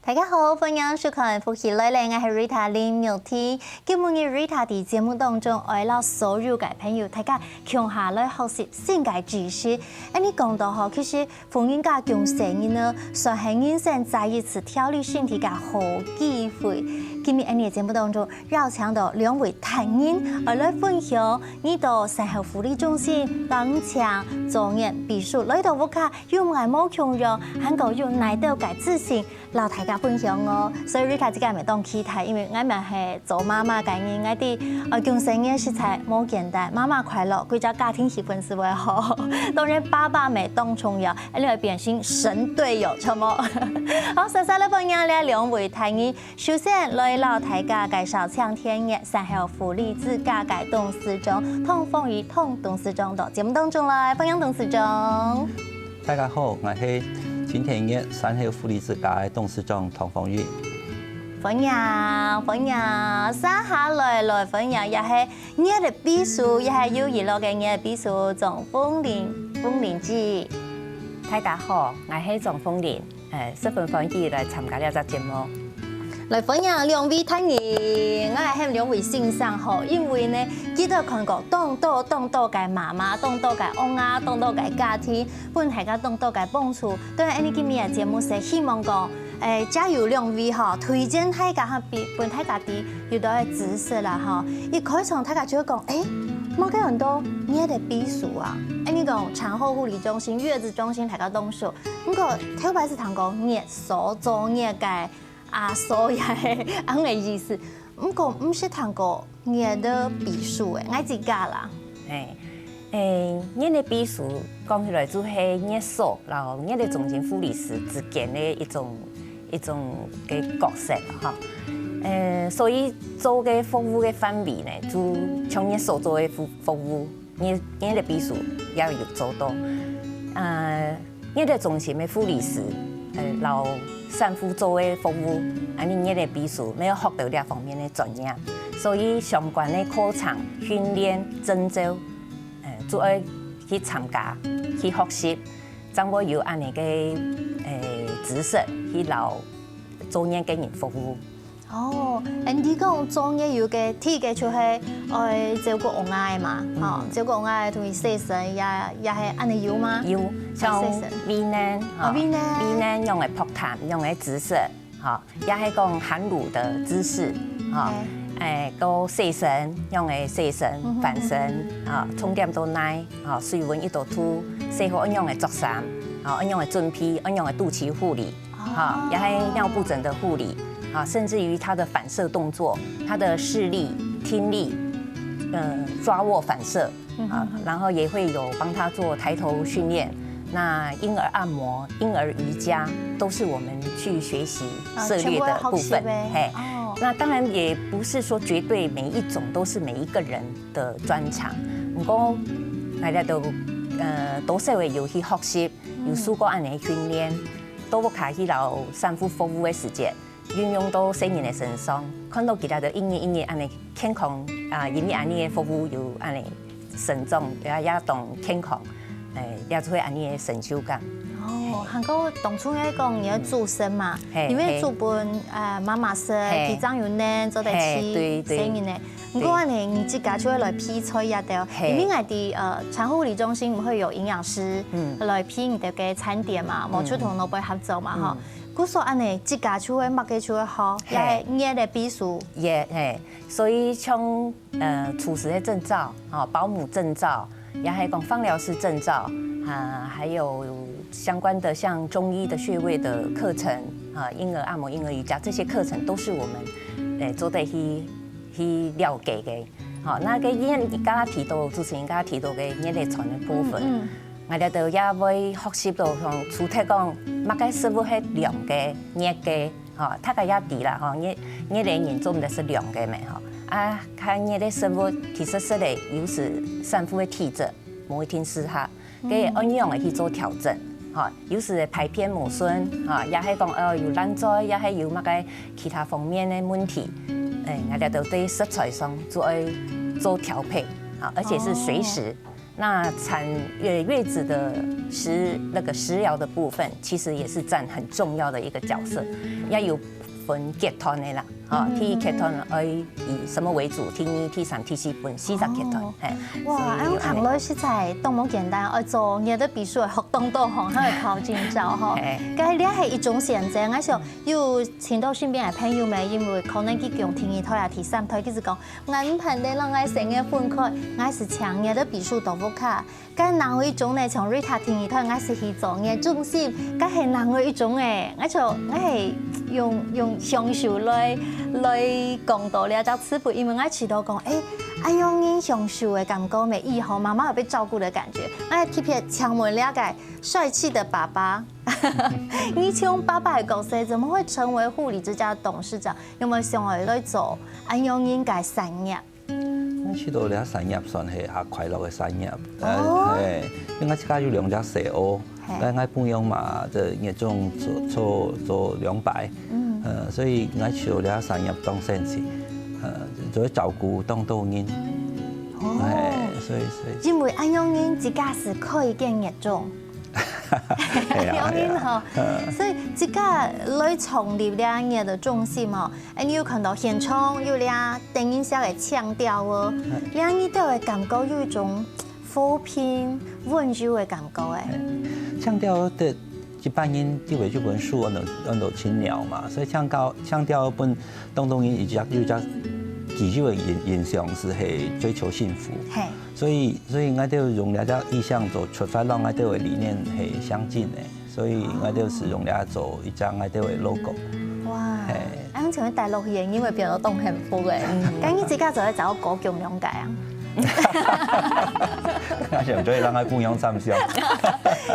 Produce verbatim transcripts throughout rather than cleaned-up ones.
大家好，歡迎收看《福氣來了》，𠊎係Rita林玉婷。今晡日Rita在節目當中，愛摎所有个朋友，大家共下來學習新个知識。恁呢講到吼，其實婦人家降細人呢，算係人生再一次調理身體个好機會。今日恁呢節目當中，邀請到兩位大人，愛來分享你到產後護理中心當請坐月避暑，來到屋下有麼个無共樣，還過有哪兜个資訊 摎大家分享哦。所以Rita自家也當期待，因為𠊎也係做媽媽个人，𠊎知，呃，降細人實在無簡單。媽媽快樂，歸隻家庭氣氛就會好。當然，爸爸也當重要，恁呢會變成神隊友，著無？好，煞煞來歡迎這兩位大人。首先，來摎大家介紹青天月產後護理之家个董事長唐鳳儀唐董事長到節目當中來，歡迎董事長。 大家好，𠊎係青天月產後護理之家个董事長唐鳳儀。歡迎，歡迎，續下來，來歡迎，也係月个秘書，也係有娛樂个月个秘書，張鳳玲，鳳玲姐。大家好，𠊎係張鳳玲，呃，十分歡喜來參加這隻節目。 來歡迎兩位大人，𠊎喊兩位先生吼，因為呢，佢兜看過當多當多个媽媽，當多个翁啊，當多个家庭，分大家當多个幫助。對，恁呢今日个節目係希望講，誒，藉由兩位吼，推薦大家哈，分，分大家知有兜个知識啦吼。一開場大家就會講，誒，麼个恁多月个秘書啊？恁呢講產後護理中心、月子中心大家當熟，毋過頭擺係聽過月嫂、坐月个 阿嫂也係恁个意思。毋過毋識聽過月个秘書誒，𠊎自家啦。誒，誒，月个秘書講起來就係月嫂摎月个中心護理師之間个一種，一種个角色啦，吼。誒，所以做个服務个範圍呢，就像月嫂做个服，服務， 月，月个秘書也有做到。呃，月个中心个護理師，呃，摎產婦做个服務，恁呢月个秘書也有學到這方面个專業，所以相關个課程、訓練、證照，呃，就愛去參加、去學習，正會有恁呢个，呃，知識去摎做月个人服務。 哦，恁呢講坐月有个，第一个就係愛照顧翁仔嘛，吼，嗯。照顧翁仔同佢洗身，也，也係恁呢有嗎？有，像哦，洗身。餵奶，哦，吼，餵奶。餵奶用个泡湯，用个姿勢，吼，也係講含乳的姿勢，吼，嘿。誒，个洗身，用个洗身，嗯哼，翻身，嗯哼。吼，重點都來，吼，水溫一度塗，洗好愛用个著衫，吼，愛用个準備，愛用个肚臍護理， 哈，也係尿布疹的護理，啊，甚至於他的反射動作，他的視力、聽力，嗯，抓握反射，啊，然後也會有幫他做抬頭訓練，那嬰兒按摩、嬰兒瑜伽都是我們去學習涉獵的部分，啊，全部要學習欸。嘿，哦。那當然也不是說絕對每一種都是每一個人的專長，毋過，大家都，呃，多少會有去學習，有受過恁樣的訓練， 到屋下去摎產婦服務个時節，運用到細人个身上，看到佢兜一日一日恁樣健康，啊，因為恁樣个服務有恁樣成長，也，也當健康，誒，也就會恁樣个成就感。哦，還過當初个講你愛注射嘛，嘿，因為注分，呃，媽媽食，嘿。佢正有能做得起，嘿，對，對。細人呢。毋過恁樣，你自家就會來備菜這兜，嘿。因為𠊎知，呃，產後護理中心毋會有營養師，嗯。來備你兜个餐點嘛，無就同老闆合作嘛，吼。 故所恁樣，自家就會麼个就會好，嘿。也係月个秘書。也，嘿，所以像，呃，廚師个證照，吼，保姆證照，也係講芳療師證照，啊，還有相關的像中醫的穴位的課程，啊，嬰兒按摩、嬰兒瑜伽這些課程都是我們，誒，做得去，去了解个。好，那个月，你剛剛提到，主持人剛剛提到个月个餐个部分，嗯，嗯。 𠊎兜也會學習到講，除忒講麼个食物係涼个、熱个，吼，大家也知啦，吼，熱，熱个人做毋得食涼个咩，吼。啊，較熱个食物，其實食了有時產婦个體質無一定適合，該愛仰般去做調整，吼，有時排便無順，吼，也係講，呃，有爛嘴，也係有麼个其他方面个問題，誒，𠊎兜對食材上就愛做調配，啊，而且是隨時。那產，呃，月子的食，那個食療的部分，其實也是佔很重要的一個角色，也有分階段的啦，啊，第一階段呢，愛以什麼為主？第二、第三、第四分四隻階段，哦。嘿，哇，所以恁樣聽落實在當無簡單，愛做月子避暑个學當多吼，還有考證照吼。嘿。該這係一種選擇，𠊎想有聽到身邊个朋友們，因為可能佢講第二胎啊、第三胎，佢就講， 𠊎毋盼得摎𠊎生个分開，𠊎係請月子避暑到屋下。該另外一種呢，像Rita第二胎，𠊎係去做月中心，該係另外一種誒。𠊎就，𠊎係用，用享受來，來講到這隻詞彙，因為𠊎試著講，誒，恁樣人享受个感覺，乜以後媽媽有被照顧的感覺。𠊎特別請問這個帥氣的爸爸，你從爸爸个角色，怎麼會成為護理之家的董事長？ 有無想愛來做恁樣應該產業？𠊎試著這產業算係較快樂个產業。哦。呃，嘿，因為𠊎自家有兩隻細阿，嘿。但𠊎本用嘛，這月中做，做，做兩擺。嗯。呃，所以𠊎試著這產業當生趣，呃，做照顧當多人。哦。嘿，所以，所以。因為恁樣人自家係可以建業中。 係啊，恁樣吼，係啊。嗯。所以自家來創立這月子中心吼，誒，你有看到現場有這等人寫个腔調哦，嗯。這你兜个感覺有一種和平、溫柔个感覺誒。腔調的一般人就會有本書安到，安到青鳥嘛，所以腔調，腔調本當中有一隻，有一隻既有个印，印象係，係追求幸福。嘿。 所以，所以𠊎兜用這隻意象做出發，摎𠊎兜个理念係相近个，所以𠊎兜係用這做一隻𠊎兜个logo。哇，嘿。恁樣請問大陸个人會變到當幸福誒。嗯。該你自家做得找到高雄兩個啊？𠊎想做得讓𠊎姑娘參詳。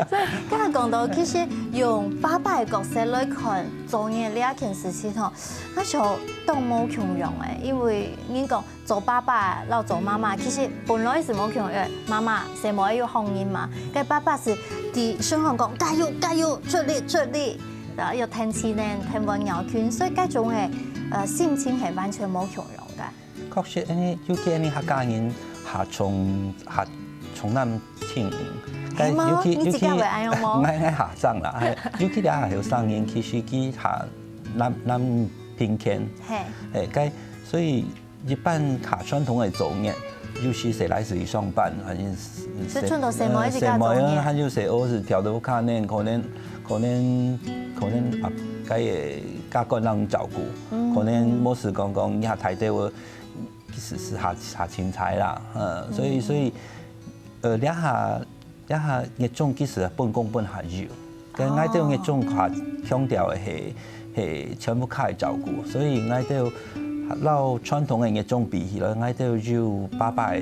所以剛才講到，其實用爸爸个角色來看做月子這件事情吼，𠊎想當無共樣誒，因為人講 做爸爸摎做媽媽，其實本來係無共樣，媽媽係無愛有好人嘛，該爸爸係在身項講加油加油，出力出力，然後又聽氣呢，聽溫柔圈，所以該種个，呃，心情係完全無共樣个。確實，因為尤其因為客家人較重，較重男輕女，係嗎？尤其，你自家會恁樣嗎？尤其，𠊎，𠊎學生啦，嘿，尤其這下後生人，其實佢較男，男平權，嘿。嘿，該，所以 一般較傳統个作業，尤其係來自於上班，反正係，係傳統細妹一直較作業。呃，細妹啊，還有細阿係調到屋下呢，可能，可能，可能啊，該个家官人照顧，嗯。可能無係講講你下太太，我其實係下，下凊彩啦，嗯，所以，嗯。所以，呃，這下 這下月中其實分公分下有，但𠊎兜月中較強調个係，係全屋下个照顧，所以𠊎兜摎傳統个月中比起來，𠊎兜有爸爸个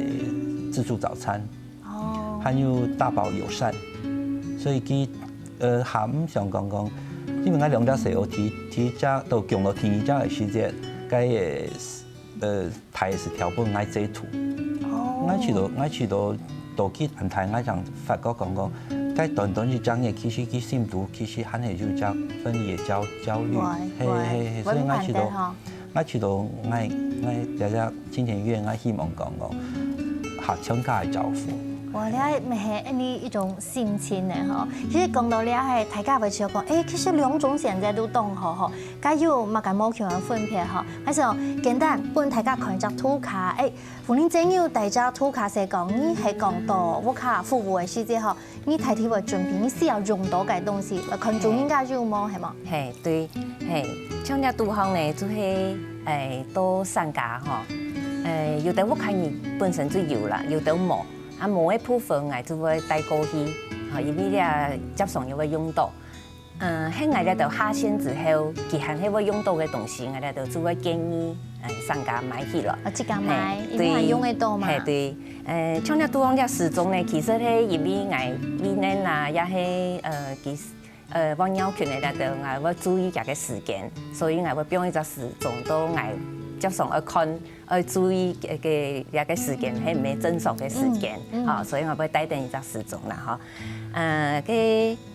自助早餐，哦。還有大寶友善，所以佢，呃，還毋想講講，因為𠊎兩隻細阿第，第一隻到降到第二隻个時節，該个 呃，大係調分𠊎做主。哦。𠊎試著，𠊎試著到佢恁大，𠊎正發覺講講，該短短一隻月，其實佢心肚其實還係有一隻分離个焦，焦慮。會，嘿，會，嘿，嘿，所以𠊎試著，會毋盼得吼。𠊎試著，𠊎，𠊎這隻青年院，𠊎希望講講，下全家个照顧。哇，這乜係恁呢一種心情呢吼。其實講到這係，大家會想講，誒，其實兩種選擇都當好吼。 該有麼个無共个分別吼？還係哦，簡單分大家看一隻圖卡，誒，婦人節有帶隻圖卡係講，你係講到屋下服務个時節吼，你大體會準備，你需要用到个東西，來看主人家有無，係無？嘿，對，嘿，像這肚項呢，就係，誒，到產假吼，誒，有兜屋下人本身就有啦，有兜無，啊無个部分，𠊎就會帶過去，吼，因為這接上又會用到。 嗯，係𠊎這兜下線之後，佢還係會用到个東西，𠊎這兜就會建議，嗯，商家買起來。哦，自家買，嘿，因為還用得到嘛。對，嘿，對。呃，像這肚項這時鐘呢，其實係因為𠊎未能啊，也係，呃，其實，呃，我尿頻个這兜，𠊎會注意佢个時間，所以𠊎會放一隻時鐘，到𠊎接上愛看，愛注意个，个，這个時間，係毋係正常个時間，嗯，嗯。啊，所以𠊎會帶等一隻時鐘啦，吼。呃，个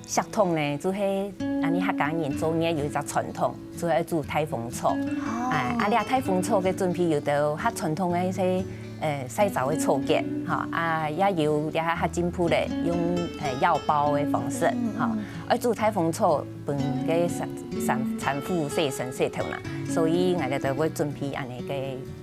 錫桶呢，就係恁呢客家人做月有一隻傳統，就係愛煮大風炒。哦。哎，啊，這大風炒个準備有兜較傳統个一些，呃，曬燥个草結，吼，啊，也有這下較進步咧，用，呃，藥包个方式，吼，愛煮大紅草，分該產，產，產婦洗身洗頭啦，所以𠊎兜就會準備恁呢个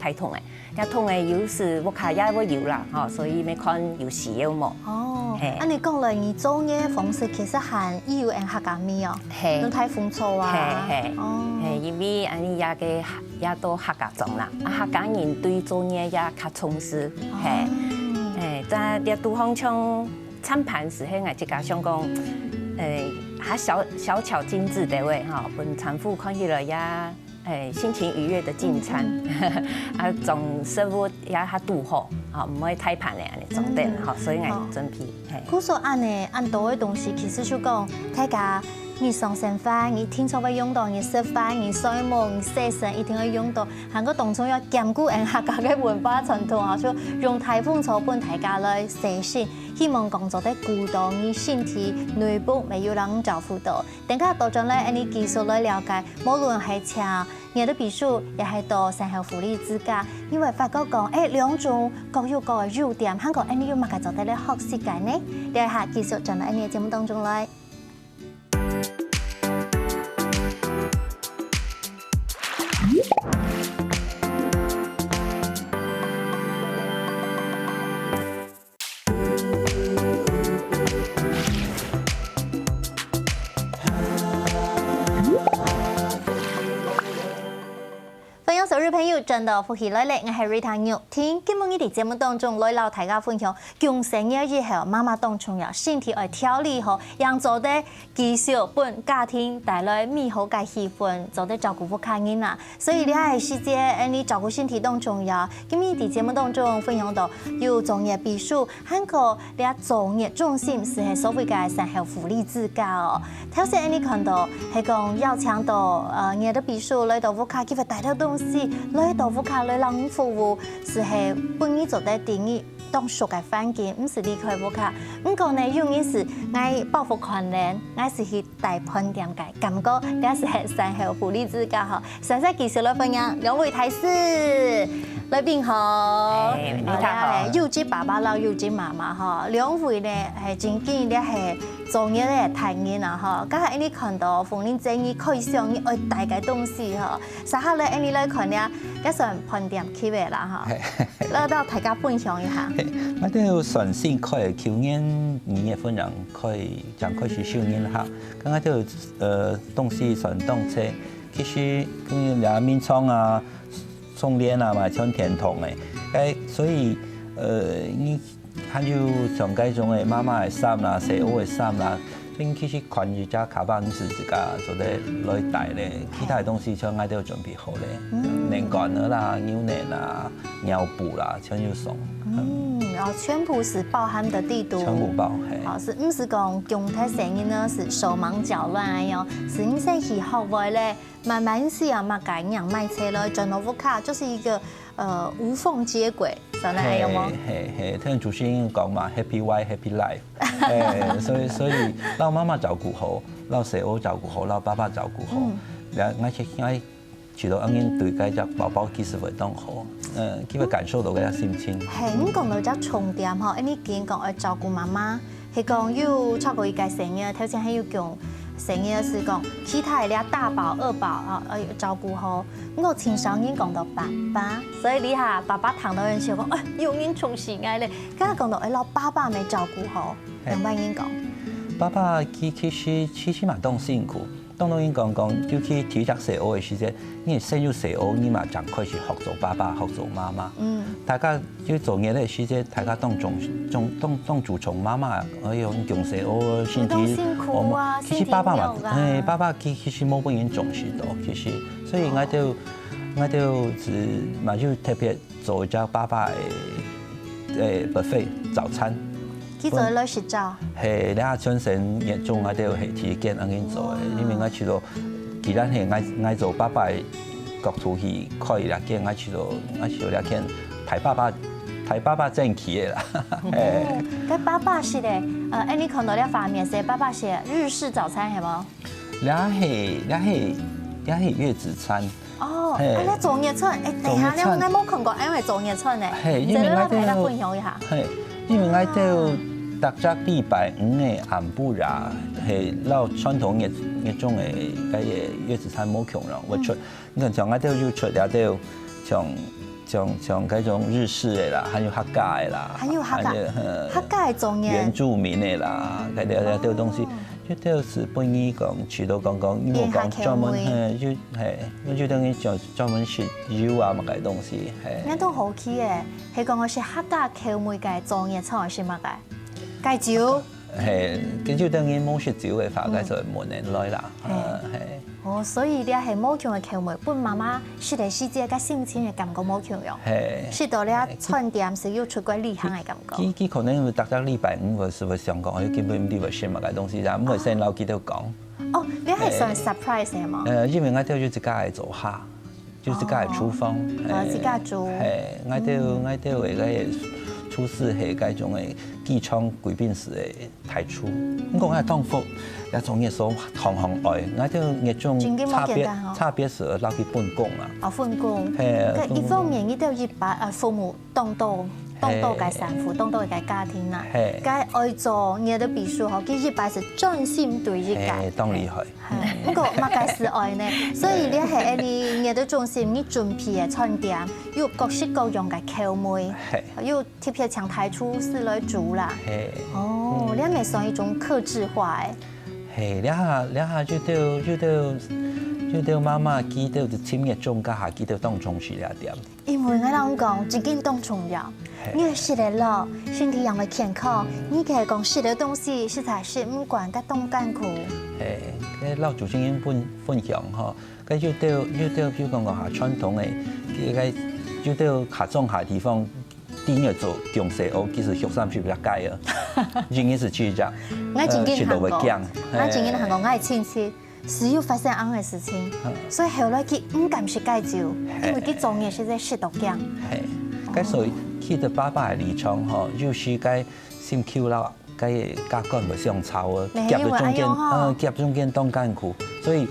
大桶个。這桶个有時屋下也會有啦，吼，所以愛看有需要無。哦，嘿。恁呢講來，你做个方式其實還有𫣆客家味哦，嘿。用大紅草啊，嘿，嘿，哦。嘿，因為恁呢也个 也到客家庄啦，啊，客家人對做月也較重視，嘿，嘿，在這肚項像餐盤時，嘿，𠊎自家想講，誒，較小，小巧精緻个話，吼，分產婦看起來也，誒，心情愉悅个進餐，啊，裝食物也較堵好，吼，毋會大盤个恁呢裝等，吼，所以𠊎準備，嘿。故所恁呢，恁多个東西，其實就講大家日常生活，你定著會用到，你食飯，你睡目，你洗身，一定會用到。 還過當中愛兼顧𫣆客家个文化傳統啊，就用大紅草分大家來洗身，希望講做得顧到你身體內部乜有人照顧到。等下倒轉來，𫣆俚繼續來了解，無論係請月的比數，也係到產後護理之家，你會發覺講，誒，兩種各有各个優點，還過𫣆俚有麼个做得來學習个呢？這下繼續轉來𫣆俚个節目當中來。 歡迎所有朋友轉到福氣來了，𠊎係Rita玉婷。今晡日在節目當中來摎大家分享，降生了以後，媽媽當重要，身體愛調理好，正做得繼續分家庭帶來美好个氣氛，做得照顧屋下人啊。所以這个時節，𫣆俚照顧身體當重要。今日在節目當中分享到有坐月避暑， 還過這坐月中心就係所謂个產後護理之家哦。頭先𫣆俚看到係講邀請到，呃，月的比數來到屋下，佢會帶兜東西來到屋下來摎你服務，就係分你做得在你當熟个環境，毋使離開屋下。毋過呢，有人係愛包袱款呢，𠊎係去 帶飯店个感覺，這就係產後護理之家吼。現在繼續來歡迎兩位大使，來賓好。哎，你好。啊，這係幼稚爸爸摎幼稚媽媽吼，兩位呢，係真經這係專業个達人啊吼。剛才你看到紅領巾，你可以想你愛帶个東西吼，接下來，哎，你來看這，這算飯店級个啦吼。嘿。來摎大家分享一下。嘿，𠊎兜算新開，舊年二月份正開，正開始收人客。 剛剛就，呃，東西算當齊，其實，嗯，這眠床啊、窗簾啊嘛，全電動个。哎，所以，呃，你還有像該種个媽媽个衫啦、細阿个衫啦，所以其實款式只較毋使自家做得來帶咧，其他个東西全𠊎兜準備好咧，嗯。奶罐仔啦、牛奶啦、尿布啦，全有送。嗯，哦，全部係包含在裡肚。全部包，嘿。哦，係，毋係講降忒細人仔，係手忙腳亂恁樣，係你先去學會咧，慢慢試啊，麼个人買齊來，轉到屋下，就是一個，呃，無縫接軌，算得恁樣無？嘿，嘿，嘿，聽主持人講嘛，Happy wife, happy life。哎，所以，所以，摎媽媽照顧好，摎細阿照顧好，摎爸爸照顧好，嗯。然後，𠊎去，𠊎 試著恁樣對該隻寶寶其實會當好，呃，佢會感受到該隻心情。嘿，你講到隻重點吼，因為既然講愛照顧媽媽，係講有照顧一個細人，頭先還有講細人係講其他个這大寶、二寶啊，愛照顧好。毋過盡少人講到爸爸，所以這下爸爸聽到人就講，哎，有人重視𠊎咧。剛剛講到，哎，摎爸爸乜照顧好，嘿。仰般人講？爸爸佢其實，其實嘛當辛苦。 當多人講講，尤其第一隻細阿个時節，因為生有細阿，你嘛正開始學做爸爸，學做媽媽。嗯。大家就坐月个時節，大家當重，重，當，當注重媽媽，哎喲，降細阿，身體，當辛苦啊，哦，其實爸爸嘛，身體弱啊。哎，爸爸其，其實無分人重視到，其實，所以𠊎兜，𠊎兜係嘛有特別 做一隻爸爸个，誒，buffet早餐。佢做來食朝？係，你看全省月中啊，都有係第一間恁樣做个，因為𠊎試著，既然係𠊎，𠊎做爸爸个角度去開這間，𠊎試著，𠊎試著這間大爸爸，大爸爸正氣个啦。誒，哦，該爸爸係个，呃，誒，你看到這畫面係爸爸係日式早餐係無？這係，這係，這係月子餐。哦，嘿。啊，該做月菜，哎，等一下，做月菜。你有無看過？哎，做月菜呢？嘿，因為𠊎兜，你再來同大家分享一下。嘿，因為𠊎兜逐隻禮拜五个暗晡啊，嘿，摎傳統月，月中个該个月子餐無共樣，𠊎出，你看像𠊎兜就出了兜，像，像，像該種日式个啦，還有客家个啦，還有客家，還有，呃，客家个做月。原住民个啦，該兜，該兜東西。哦。 就都係分你講，除了講講，你無講專門，嘿，就，嘿，就等於專，專門食油啊，麼个東西，嘿。人都好奇誒，係講个係客家口味个做月菜係麼个？雞酒。嘿，這就等於無食酒个話，嗯。該就無能來啦，嘿。呃，嘿。哦，所以這係無共个口味，分媽媽食个時節，佮心情个感覺無共樣。嘿。食到這餐點係有出國旅行个感覺。佢，佢可能有逐隻禮拜五，係會想講，哎，今晡日會食麼个東西，然後毋會先摎佢兜講。 哦，你還算surprise个嘛？呃，因為𠊎兜就自家个做客，就自家个廚房，哦，嘿，自家煮。嘿，𠊎兜，𠊎兜个該个廚師係該種个機場貴賓室个大廚。你講該當福，也總也說行行愛，𠊎兜月中真个無簡單哦。差別，差別係落去分工啊。哦，分工。嘿，該一方面，分工。你兜一般，呃，服務 當多，當多个產婦，嘿。當多个家庭啊。嘿。該愛做月个秘書吼，佢一般係專心對一个。嘿，當厲害。嘿，毋過麼个係愛呢？所以你係你月个中心，你準備个餐點，有各式各樣个口味，嘿。有特別請大廚師來煮啦。嘿。哦，嗯。這也算一種客製化誒。嘿，這下，這下就對，就對，就對媽媽佢兜尋月中該下，佢兜當重視這點。 因為𠊎摎你講，真經當重要。嘿。你愛食得落，身體也會健康。嗯。你可以講食个東西，實在係毋管該當艱苦。嘿，該老祖先分，分享吼，該有兜，有兜，比如講講下傳統个，該有兜客庄下地方，第一做強勢哦，其實畜產就比較該啊，已經係這樣。𠊎真經呃，食到會驚。行過，𠊎真經行過，嘿。𠊎个親戚 係有發生恁樣个事情，嗯。所以後來佢毋敢食雞酒，嘿。因為佢做月實在食到驚。嘿，該所以去到爸爸个立場吼，有時該心臼摎該家官會相吵啊，沒有，夾到中間，哎喲吼。嗯，夾中間當艱苦，所以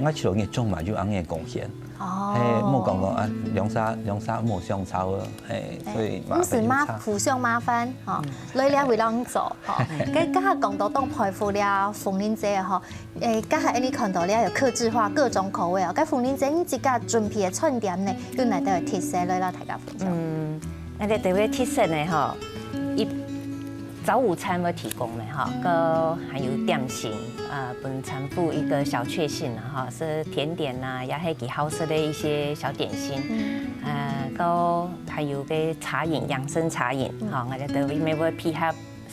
𠊎就月中嘛就恁樣貢獻。哦。嘿，莫講講啊，兩儕，兩儕莫相吵啊，嘿，所以嘛，哎，毋使嘛，互相麻煩，吼，嗯。來了為人做，吼。該剛剛講到當佩服了，鳳玲姐吼， 誒，剛才你看到了有客製化各種口味哦，該鳳玲姐你自家準備个餐點呢，有哪兜特色來摎大家分享？嗯，𠊎兜个特色呢吼，一，早午餐會提供个吼，嗯。還有點心，呃，分產婦一個小確幸啊吼，係甜點啊，也係佢好食个一些小點心。嗯。呃，還有个茶飲，養生茶飲，嗯。吼，𠊎兜因為會配合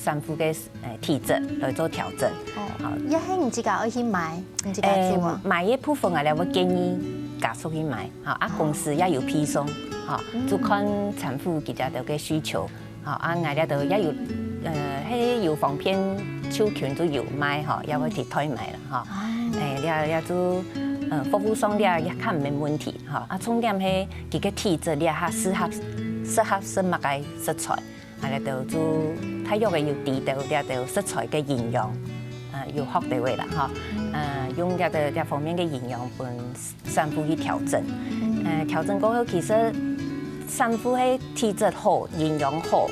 產婦个，呃，體質來做調整。哦，吼。也係你自家愛去買，你自家煮啊？誒，買个部分啊，𠊎會建議家屬去買，吼，啊，哦。公司也有配送，吼，嗯。就看產婦佢兜个需求，吼，啊，𠊎兜也有，呃，係有方便就近就有賣，吼，也會去代買啦，吼。哦。誒，這，這就，呃，服務上這也較毋免問題，吼。啊，重點係佢个體質這較適合，適合食麼个食材。 啊，這兜就大約个有知道這兜食材个營養，呃，有學到个啦，吼。呃，用這兜這方面个營養分產婦去調整。呃，調整過後，其實產婦个體質好，營養好，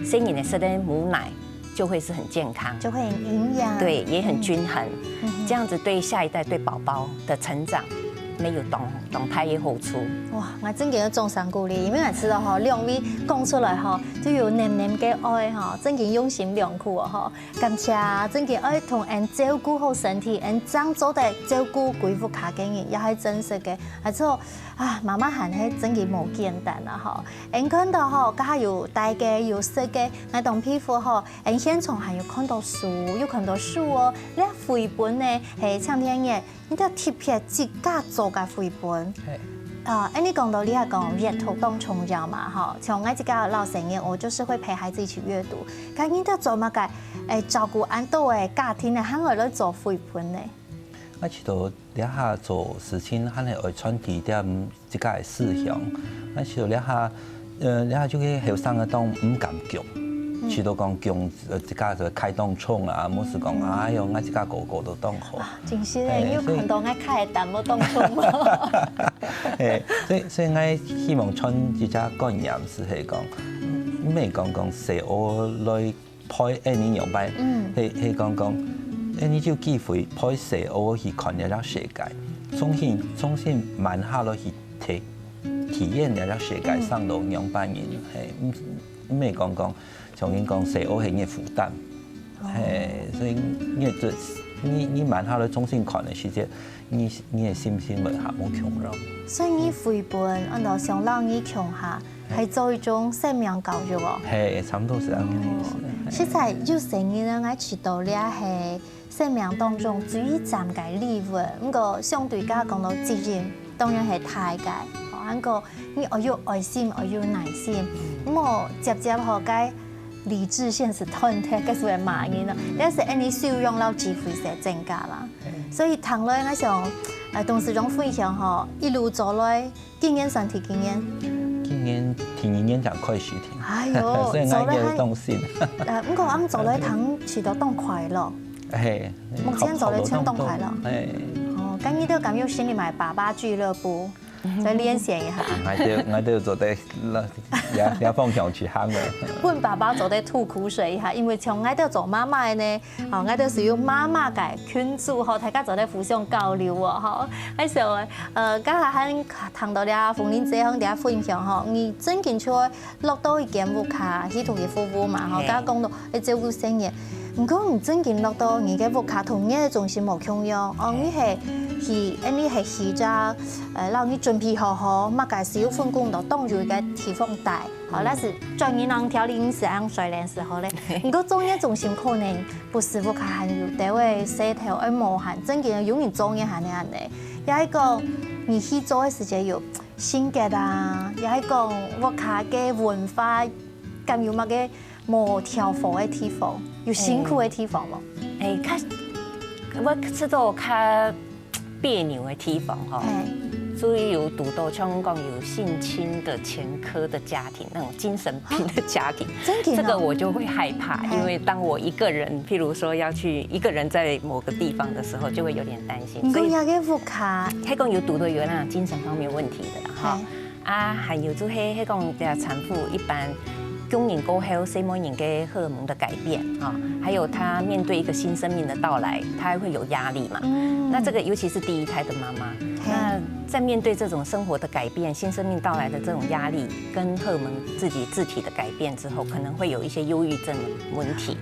細人仔食个母奶就會是很健康。就會很營養。對，也很均衡。嗯。嗯哼。這樣子對下一代，對寶寶的成長沒有當，當大个好處。哇，𠊎真个愛掌聲鼓勵，因為𠊎知道吼，兩位講出來吼， 就有濃濃个愛吼，真經用心良苦哦吼。感謝真經愛同𠊎照顧好身體，𠊎正做得照顧歸屋下个人，也係真實个。啊，做啊，媽媽還係真經無簡單啊吼。𠊎看到吼，該下有戴个，有食个，𠊎當佩服吼。𠊎現場還有看到書，有看到書哦。這繪本呢，係青天个 你兜特別自家做个繪本。嘿。啊，恁呢講到這下講閱讀當重要嘛，吼，像𠊎自家老師呢，我就是會陪孩子一起閱讀。該你兜做麼个，誒，照顧恁多个家庭呢，還愛來做繪本呢？𠊎覺得這下做事情還係愛傳遞點自家个思想。𠊎覺得這下，呃，這下就係後生个當毋敢講，嗯。覺得講講，呃，自家就開當衝啊，毋係講，嗯。哎喲，𠊎自家個個都當好。啊，真係，嘿，你有看到𠊎開个膽無當衝無？所以嘿，所以所以𠊎希望傳一隻觀念，就係講，毋係講講細阿來陪𠊎俚仰般，嗯，係係講講，𠊎俚就有機會陪細阿去看這隻世界，重新重新慢下來去體體驗這隻世界上到仰般人，嘿，毋毋係講講，像人講細阿係你个負擔，嘿，所以你个你你慢下來重新看个時節， 你你个心情會較無共樣。所以你繪本安到想摎你共下，係做一種生命教育哦。嘿，差不多係恁樣个意思。實在有細人仔，𠊎知道這係生命當中最慘个禮物。毋過相對該講到責任，當然係大个。哦，毋過你愛有愛心，愛有耐心，莫直接吼該理智現實斷忒，該係會罵人咯。但係恁樣修養摎智慧係增加啦。 所以聽來，𠊎想，呃，董事長分享吼，一路走來，今年算第幾年？今年第二年正開始聽。哎喲，所以𠊎有當心。呃，毋過恁樣走來聽，試著當快樂。嘿，目前走來真當快樂。嘿。哦，該你兜敢有成立爸爸俱樂部，再練習一下。𠊎兜𠊎兜做得 也也方向去行个。分爸爸做得吐苦水一下，因為像𠊎兜做媽媽个呢，吼，𠊎兜屬於媽媽个群組吼，大家做得互相交流哦，吼。還有，呃，剛才還談到了鳳玲姐，同大家分享吼，你正經就落到一間屋下去同佢服務嘛，吼，嘿。剛剛講到，誒，照顧細人。毋過你正經落到你个屋下同你个中心無共樣，哦，你係去，誒，你係去隻，呃，摎你準備好好，麼个時候分工到當有一個地方帶。 好，但是轉銀行調零時，恁樣睡懶時候咧。毋過作業中心可能毋係屋下還有，單位細頭愛無閒，正經有人作業還恁樣呢。也係講，你去做个時節有性格啊，也係講屋下个文化，敢有麼个無調和个地方，有辛苦个地方無？誒，較我試著較 彆扭个地方吼，嘿。所以有堵到像講有性侵的前科的家庭，那種精神病的家庭，啊，真的哦。這個我就會害怕，嘿。因為當我一個人，譬如說要去一個人在某個地方的時候，就會有點擔心。所以你講那個屋下，還講有堵到有那種精神方面問題的啦，哈。嘿。 啊，還有就係，係講，呃，產婦一般，經人過後，細妹人个荷爾蒙的改變，哈，還有她面對一個新生命的到來，她會有壓力嘛。嗯。那這個尤其是第一胎的媽媽，嘿。那在面對這種生活的改變、新生命到來的這種壓力，跟荷爾蒙自己自體的改變之後，可能會有一些憂鬱症的問題。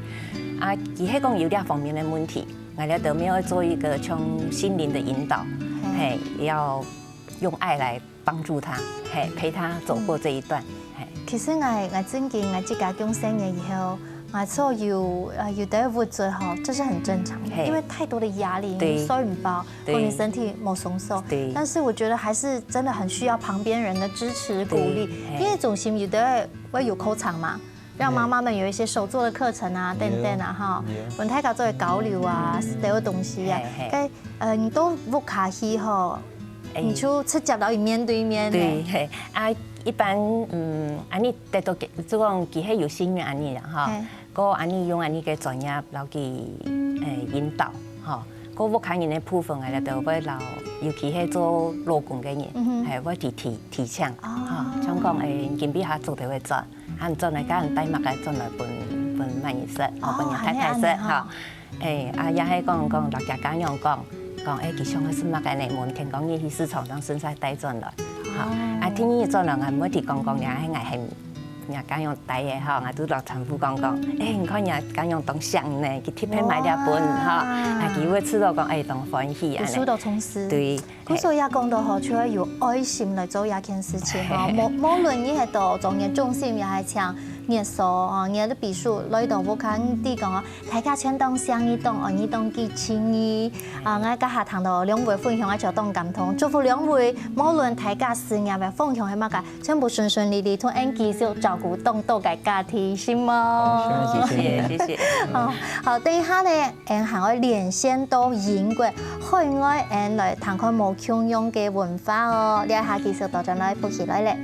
啊，佢係講有這方面的問題，𠊎兜都沒有做一個像心靈的引導，嘿。嘿，要用愛來 幫助她，嘿，陪她走過這一段，嘿。其實𠊎𠊎正經𠊎自家降細人以後，𠊎就有呃有兜鬱卒吼，這是很正常的，嘿。因為太多的壓力，對。你睡毋飽，對。或你身體無鬆手。對。但是我覺得還是真的很需要旁邊人的支持鼓勵，對，嘿。因為中心有兜會有課程嘛， 讓媽媽們有一些手作的課程啊，等等啊，哈，分大家做交流啊，食兜个東西啊，該呃，你到屋下去吼，你就直接摎佢面對面。對，嘿，啊，一般嗯，恁樣得到，就講佢係有心願恁樣啦，哈，該恁樣用恁樣个專業摎佢誒引導，哈，該屋下人个部分啊，就會摎，尤其係做老公个人，嗯哼。嘿，會提提提醒，哦。哈，像講誒，今晡下做得會轉。 恁樣呢，該人帶麼个轉來分分麼人食，哦，分人太太食，恁樣恁樣哈。誒，啊，也係講講摎厥家娘講，講誒，佢想愛食麼个呢，明天講你去市場上順續帶轉來，哈。哦。啊，第二日轉來，𠊎毋會提講講，也係𠊎喊若家娘帶个哈，𠊎就摎產婦講講，誒，你看若家娘當想呢，佢特別買這本哈，啊，佢會試著講，誒，當歡喜啊，讀書都充實。對。 故所也講到吼，就愛有愛心來做這件事情吼。無無論你係到作業中心，也係請月嫂吼，你个秘書來到屋下，你講哦，大家全當想你，當愛你，當支持你。啊，𠊎這下聽到兩位分享，𠊎就當感動。祝福兩位，無論大家事業个方向係麼个，全部順順利利，同𠊎繼續照顧當多个家庭，是無？好，謝謝，謝謝。哦，好，等一下呢， 𠊎還愛連線到英國海外，𠊎來聽看無共樣个文化哦。這下繼續倒轉來，不起來咧。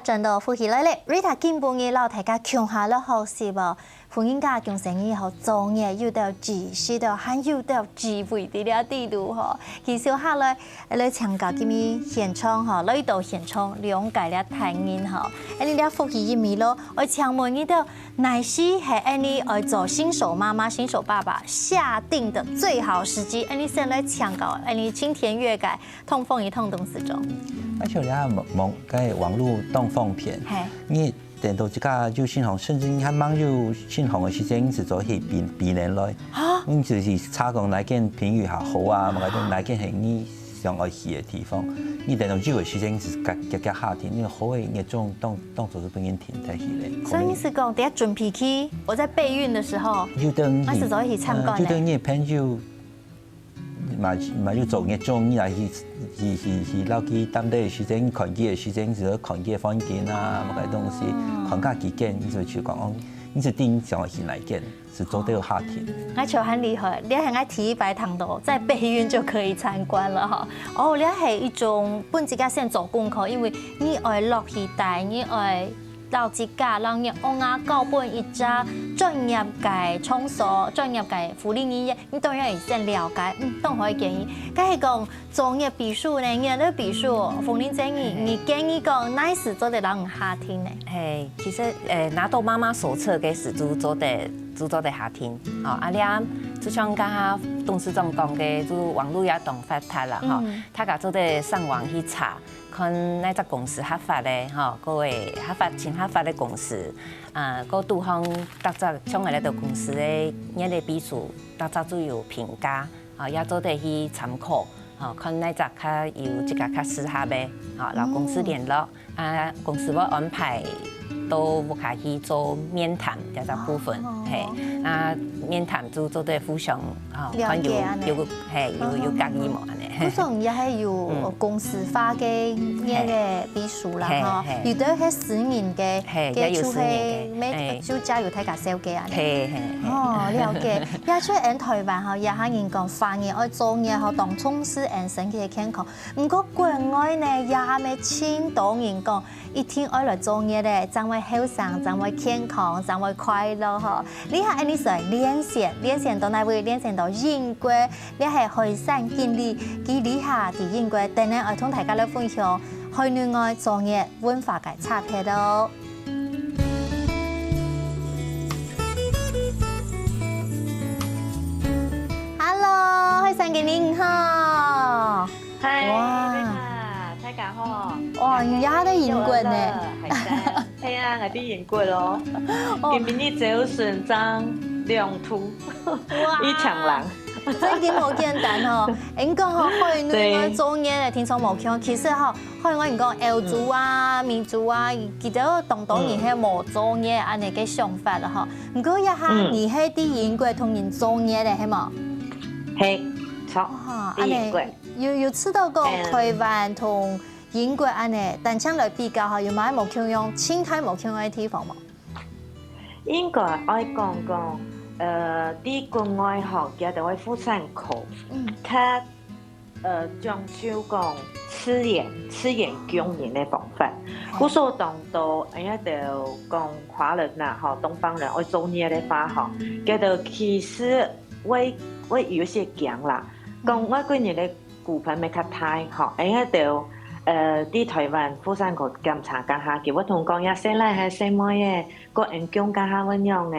轉到福氣來了，Rita今晡日摎大家共下來學習哦。婦人家降生以後，作業有兜知識哦，還有兜智慧在這底肚吼。繼續下來，來請教今日現場吼，來到現場兩個這大人吼，恁呢這福氣一味咯，愛請問你兜，哪時係恁呢愛做新手媽媽、新手爸爸下定的最好時機？恁呢先來請教，恁呢青田月改 通風一通東西中。啊，像這網，網，該網路當方便，嘿。你等到自家有信號，甚至你還吂有信號个時間，你就做去比，比人來。啊？你就是查講哪間評語較好啊，麼个東，哪間係你想愛去个地方。你等到有个時間，你就遽，遽，遽下定，你好个，你種當，當做係分人停在去咧。所以你是講，等下準備去，我在備孕的時候，有的人，那是走去參觀呢。呃，有的人朋友 嘛，嘛有做業種，你來去，去，去，去摎佢談个時間，看佢个時間，就看佢个環境啊，麼个東西，看較幾間，你就去講，哦，你就定想要去哪一間，就做得有下定。那就很厲害，你還愛第一擺聽到，在備孕就可以參觀了哈。哦，這係一種分自家先做功課，因為你愛落去帶，你愛 摎自家，摎你屋下交分一隻專業个場所、專業个護理人員，你當然會先了解，嗯，當好个建議。該係講作業避暑呢，你个避暑，鳳玲姐，你，你建議講哪時做得摎人下定呢？嘿，其實，呃，拿到媽媽手冊个時就做得，就做得下定。哦，啊，這就像剛剛董事長講个，就網路也當發達了哈，嗯。大家做得上網去查， 看哪隻公司合法个，吼，各位合法，盡合法个公司，啊，各拄好逐隻像𠊎這兜公司个月个避暑，逐隻都有評價，啊，也做得去參考，啊，看哪隻較有自家較適合个，啊，摎公司聯絡，啊，公司會安排到屋下去做面談這隻部分，哦。嘿，啊，面談就做得互相，啊，了解看有，恁呢。有，嘿，有，有合意無。 恁呢。故所也係有，嗯。公司化个月个避暑啦，嘿，吼，嘿。有兜係私人个，嘿，个就係也有私人个，每，嘿。就加有大家紹介恁呢。嘿，嘿，嘿。哦，了解。也像𠊎台灣吼，也下人講，華人愛作業吼，當重視𠊎身體个健康。毋過國外呢，也下乜盡多人講， 一定愛來作業咧，正會後生，正會健康，正會快樂吼。這下恁呢就來連線，連線到哪位？連線到英國，這係海山經理，佢這下在英國，等等愛同大家來分享海內外作業文化个差別哦。Hello，海山經理你好。 嗨，哇。Rita，大家好。哇，你也在英國呢。又來了，海山。係啊，𠊎在英國咯。哦。今晡日朝晨正兩度，哇。異強冷。真經無簡單吼。𠊎講吼，海內外作業个聽眾無共，其實吼，海外人講歐洲啊、美洲啊，佢兜當多人係無作業恁呢个想法了吼。毋過這下你係在英國同人作業个，係無？係，著，哇，在英國。恁呢 有，有試著講，嗯。台灣同英國恁呢，單淨來比較吼，有麼个無共樣，盡大無共樣个地方無？應該愛講講，呃，在國外吼，佢兜會婦產科，嗯。較，呃，講究講自然，自然供應个方法。嗯。故所當多，𠊎兜講華人啊，吼，東方人愛作業个話吼，佢兜其實會，會有一些驚啦。講外國人个 骨盆會較大，吼，𠊎兜，呃，在台灣婦產科檢查該下，佢會同講，這細倈仔細妹仔，過𫣆降該下會仰仔，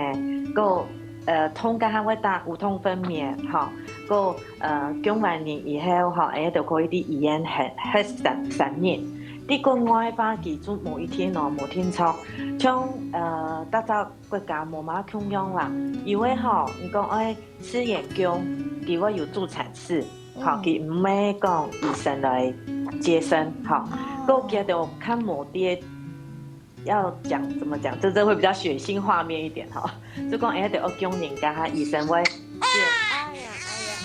過，呃，痛該下會打無痛分娩，吼，過，呃，降完人以後，吼，𫣆兜可以在醫院歇，歇三，三日。在國外話，佢就無一定哦，無定著。像，呃，逐隻國家無麼共樣啦，有个吼，你講，哎， 自然降，佢會有助產士，吼，嗯。佢毋係講醫生來接生，吼。哦。過佢兜較無知，要講，怎麼講，這，這會比較血腥畫面一點，吼。就講，哎，就愛降人家，醫生會接。哎呀，哎呀。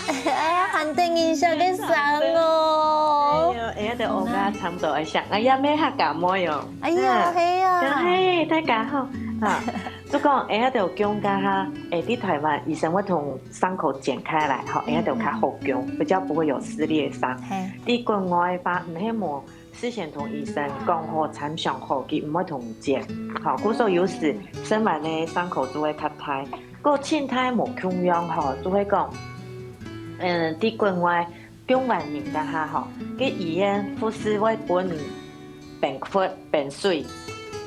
哎呀，很得人惜个聲哦。哎呀，哎呀，就我跟他差不多，哎，像，哎呀，沒哈感冒喲。哎呀，啊，係啊。嘿，大家好，啊，就講，哎，就降家哈，哎，在台灣醫生會同 傷口剪開來，吼，嗯，𫣆兜較好降，嗯。比較不會有撕裂傷。嘿。在國外話，毋係無事先同醫生講好，參詳好，佢毋會同你剪。吼，故所有時生完个傷口就會較大，个情態無共樣吼，就會講，嗯，在國外，降完孕該下吼，該醫院護士會分你冰塊、冰水，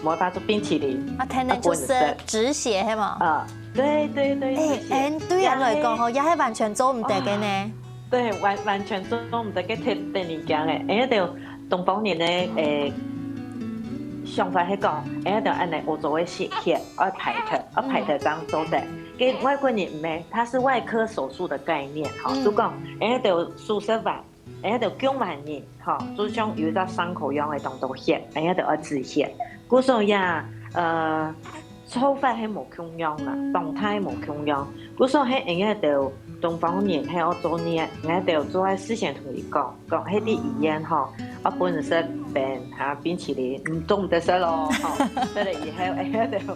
無法做冰淇淋，啊，可能就是止血，係無？啊，對對對，哎，哎，對人來講吼，也係完全做毋得个呢。對，完完全做毋得个，忒得人驚个。哎，就東方人个，誒，想法係講，哎，就恁樣，歐洲个血，血愛排隊，愛排隊正做得。个外國人毋係，它是外科手術的概念，吼，就講，哎，就手術完，哎，就降完人，吼，就像有一隻傷口樣个當多血，哎，就愛止血。故所呀，呃，做法係無共樣啦，狀態無共樣。故所係𠊎兜東方人係愛做呢，𠊎兜做愛事先同佢講，講係在醫院吼，啊本身病下冰淇淋，嗯，做毋得食咯，吼，食了以後，𠊎兜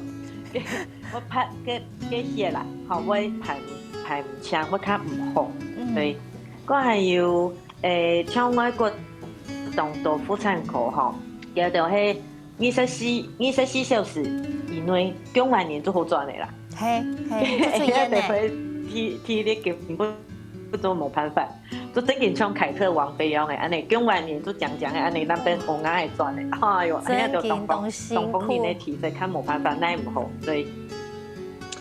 會排个个血啦，吼，會排排毋清，會較毋好，對。个還有，誒，像外國當多婦產科吼，佢兜係 二十四二十四小時以內，降完人就好轉个啦。係係，就出院呢。體體力根本就無辦法，就正經像凱特王妃樣个，恁樣降完人就講講个，恁樣那邊紅啊會轉个。哎喲，恁樣就東方東方人个體質較無辦法，耐毋好，所以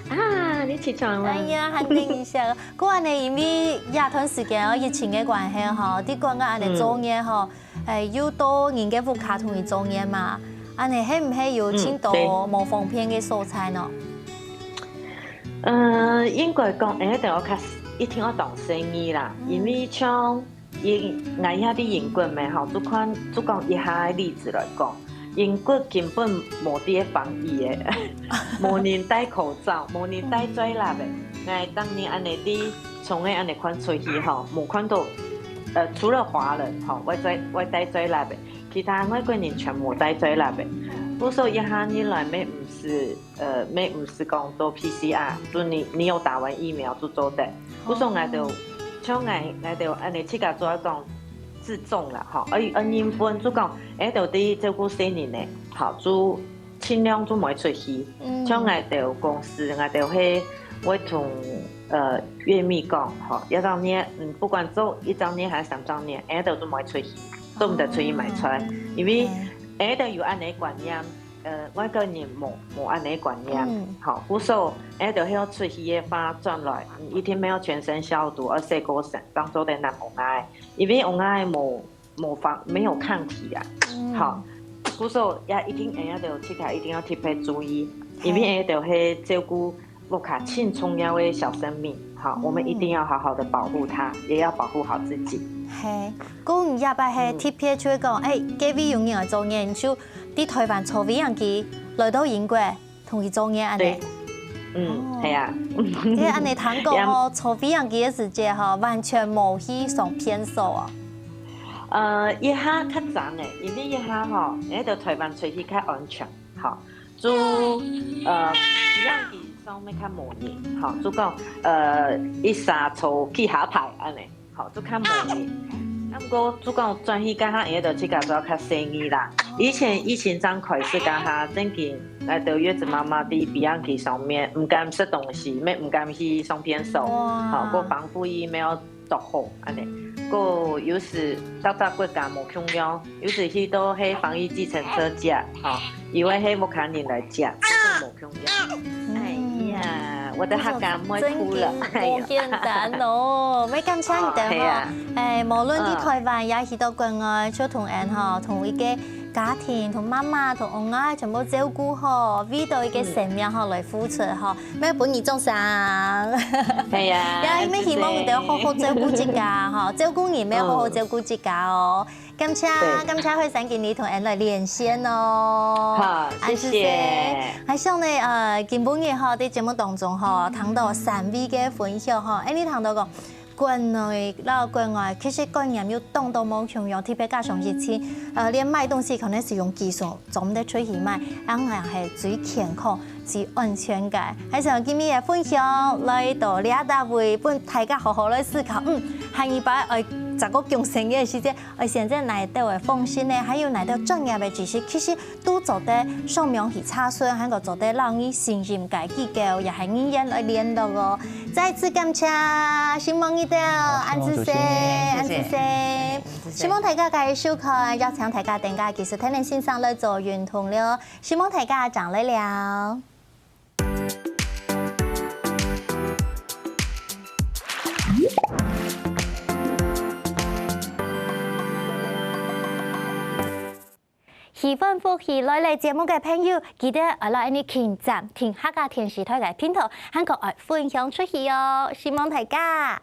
啊，你起床了。哎呀，還等一下，个恁樣，因為這段時間哦，疫情个關係吼，在國外恁樣做月吼。 誒，又到人个屋下同佢做月嘛，恁樣係毋係有盡多無方便个所在呢？呃，應該講，誒，等我較一定要當細義啦，因為像因𠊎也在英國嘛吼，就看就講一下个例子來講，英國根本無這个防疫个，無人戴口罩，無人戴嘴lap个，𠊎當年恁樣在從个恁樣看出去吼，無看到。 呃，除了華人吼，會戴會戴嘴lap个，其他外國人全部戴嘴lap个。故所一下你來乜毋使，呃，乜毋使講做PCR，就你你有打完疫苗就做得。故所𠊎兜，像𠊎𠊎兜恁樣自家做講自重啦吼，而而人分就講，誒，到底照顧細人呢，好，就盡量就莫出去。像𠊎兜公司，𠊎兜係會同呃月秘講，吼，一隻月，嗯，不管做一隻月還係三隻月，𠊎兜就莫出去，做毋得出去買菜，因為𠊎兜有恁樣个觀念，呃，外國人無無恁樣个觀念，吼，故所𠊎兜係愛出去个話轉來，嗯，一定愛全身消毒，愛洗過身，當做得揇嬰仔，因為嬰仔無無防沒有抗體啊，好，故所也一定𠊎兜自家一定要特別注意，因為𠊎兜係照顧 屋下盡重要个小生命，好，我們一定要好好的保護他，也要保護好自己。係，故你這擺係特別就係講，誒，隔壁有人來做月，你就在台灣坐飛行機來到英國，同佢做月恁樣。嗯，係啊。這恁樣聽講哦，坐飛行機个時節吼，完全無去上便所哦。呃，一下較爭誒，因為一下吼，𠊎兜台灣出去較安全，好。 就呃，飛行機上面較無人，吼，就講呃，一儕坐幾下排恁樣，吼，就較無人。啊毋過就講轉去該下，𠊎兜自家就愛較細義啦。以前疫情正開始該下，正經𠊎兜月子媽媽在飛行機上面，毋敢食東西，乜毋敢去上便所，吼，个防護衣乜愛 著好，恁樣。个有時逐隻國家無共樣，有時去到係防疫計程車接，吼，以為係屋下人來接，就無共樣。哎呀，我的客家妹哭了，哎呀，真經無簡單哦，愛感謝你兜吼。哎，無論在台灣也去到國外，就同𠊎吼，同一個 家庭同媽媽同嬰仔全部照顧好，為著一個生命吼來付出吼，愛分你掌聲。係啊，也希望你兜好好照顧自家吼，照顧人愛好好照顧自家哦。感謝感謝惠珊今日同𠊎來連線哦。好，謝謝。還想呢，呃，今晡日吼在節目當中吼，聽到三位个分享吼，𠊎聽到講 國內摎國外其實觀念有當多無共樣，特別加上疫情，呃，連買東西可能係用寄送，做毋得出去買，恁樣係最健康、最安全个。還想今日个分享來到這搭位，分大家好好來思考，嗯，下二擺愛再過降生个時節，愛先在哪兜个放心呢？還有哪兜專業个知識，其實都做得上網去查詢，還過做得摎你信任个機構，也係人員來聯絡哦。再次感謝，承蒙你兜，恁仔細，恁仔細。希望大家繼續收看，邀請大家等下繼續聽聽先生來做運動了。希望大家正來尞。 喜歡福氣來了節目个朋友，記得愛來你撳讚，訂客家電視台个頻道，還過愛分享出去哦！承蒙大家。